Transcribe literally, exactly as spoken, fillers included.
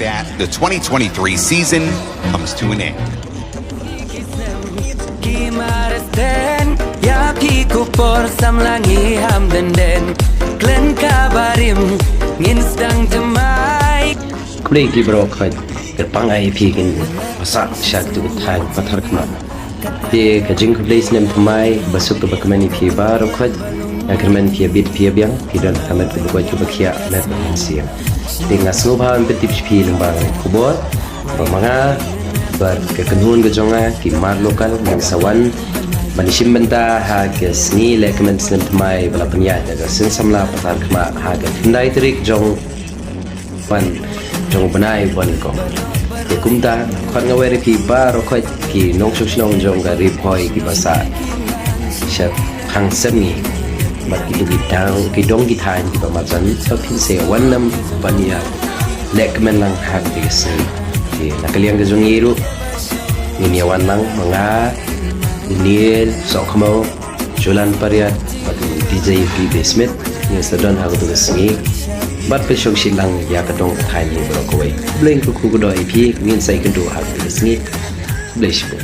That the twenty twenty-three season comes to an end. Ki mares den, ïa ki kupor samla ngi ham den den. Klen ka barim, ngin sdang jemai. Khublei ki bro khoi, kyrpang ai phi kin pasa sha tu thai pathar khmat. Te ka jingkhublei snem thymmai, ba suk kaba kmen ïa phi baroh khoi, nga kyrmen phi bit phi biang, phi don ka met kaba khoi kaba khiah, met ba ngan siang. Te nga sngewbha ban pyntip sha phi lyngba ka khubor, ba ma nga, bad ka kynhun ka jong nga, ki mar local, ngan sa wan, ban shim bynta ha ka sngi lehkmen snem thymmai, ba la pynïaid da ka seng samla pathar khmat, ha ka khyndai tarik jong wan jong u bnai wan kong. Te kumta, khot nga wer ïa phi baroh khoi ki nongshong shnong jong ka Ri Bhoi kiba sah sha Khang Sem ngi. Bad ki dong ki thaiñ, ki dong ki thaiñ kiba marjan, to phin sa wan nam ban ïa lehkmen lang ha kata ka sngi. Te na ka liang ka jong ngi ruh, ngin ïa wan lang ma nga, u Neil Sohkhmaw, Julan Pariat, bad u D J P B Smith, ngin sa don ha kata ka sngi. Bad pynshong shi lang ïa ka dong ka thaiñ ngi baroh kawei. Khublei kyrkhu kyrdoh ïa phi, ngin sa ïakynduh ha kata ka sngi. Khublei shibun.